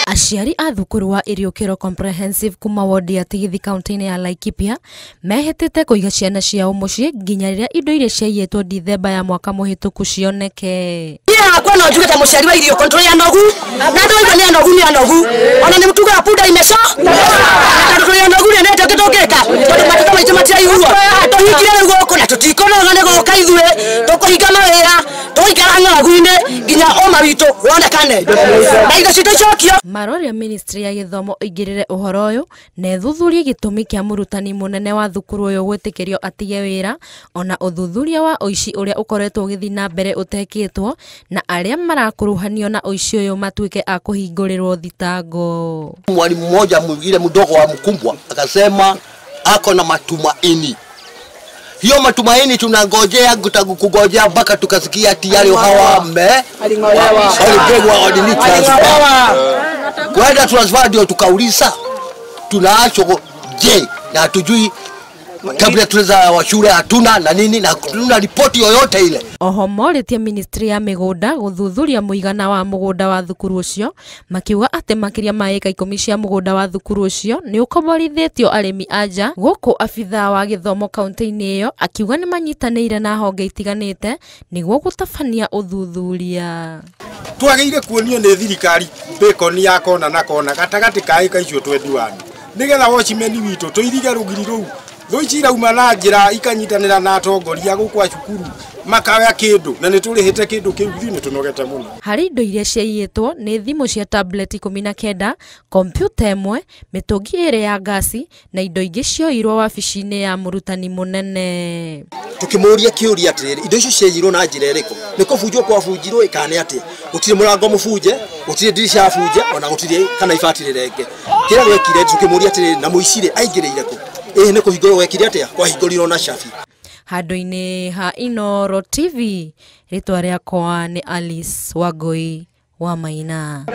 Aciari a thukuru wa Iriũkĩro Comprehensive kuma wodi ya Tigithi kaunti-inĩ ya Laikipia mehĩtĩte kũiga ciana ciao mũciĩ nginya rĩrĩa indo iria ciaiyĩtwo Dithemba ya mwaka mũhĩtũku cioneke. Niĩ hakwa no njuge ta mũciari wa irio control ya nogu na ndũigua nĩ anogu nĩ anogu ona nĩ mtuga punda imesha na tondũ tũrĩ anogu nĩ nĩ tũngĩka tondũ mateta maitũ matiraiguo tũhingire rĩu gũkũ na tũtikonoga nĩ gũka ithuĩ tũkũhinga mawĩra tũgũikara ng'aragu-inĩ nginya ũma witũ wonekane na indo citũ icokio. Maroria ministry ya gĩthomo ĩingĩrĩre ũhoro ũyũ na ĩthuthurie gĩtũmi kĩa mũrutani mũnene wa thukuru ũyũ gwĩtĩkĩrio atige wĩra ona ũthuthuria wa ũici ũrĩa ũkoretwo ũgĩthiĩ na mbere ũtekĩtwo na arĩa marakuruhanio na ũici ũyũ matuĩke a kũhingũrĩrwo thitango. Mwalimu mmoja mwingine mdogo wa mkumbwa akasema ako na matumaini. Hiyo matumaini tunangojea kugojea mpaka tukasikia tayari hawa walipigwa ordinary transfer. Kwenda transfer ndio tukauliza tunaacho je, na hatujui kabla tuweza wa shule hatuna na nini na hatuna ripoti yoyote ile. Oho morĩtie ministry ya mĩgũnda gũthuthuria mũigana wa mũgũnda wa thukuru ũcio makiuga atĩ makĩria ma ĩka 10 cia mũgũnda wa thukuru ũcio nĩ ũkomborithĩtio arĩmi a nja gũkũ abithaa wa gĩthomo kaunti-inĩ ĩyo akiuga nĩ manyitanĩire na honge itiganĩte nĩguo gũtabania ũthuthuria. Twagĩrĩire kuonio nĩ thirikari bacon ya kona na kona gatagatĩ ka ĩka icio 21 nĩgetha watchman witũ tũirige rũgiri rũu thũ ici irauma na njĩra ikanyitanĩra na atongoria gũkũ a cukuru makaya kĩndũ na nĩ tũrĩhĩte kĩndũ kĩu ithuĩ nĩ tũnogete mũno. Harĩ indo iria ciaiyĩtwo nĩ thimũ cia tablet 19, kompiuta ĩmwe, mĩtũngi ĩrĩ ya ngasi na indo ingĩ cioirwo wabici-inĩ ya mũrutani mũnene. Tukĩmũria kĩũria atĩrĩrĩ, indo icio ciaiyirwo na njĩra ĩrĩkũ? Nĩ kũbunjwo kwabunjirwo ĩĩ kana nĩ atĩa? Gũtirĩ mũrango mũbunje, gũtirĩ ndirica yabunje, ona gũtirĩ kana ibati rĩrenge. Kĩrĩa gwekire tukĩmũria atĩrĩrĩ, na mũici rĩ aingĩrĩire kũ? Ĩĩ nĩ kũhingũrwo gwekire atĩa? Kwahingũrirwo na cabi. Handũ-inĩ ha Inooro TV, rĩtwa rĩakwa nĩ Alice Wangui wa Maina.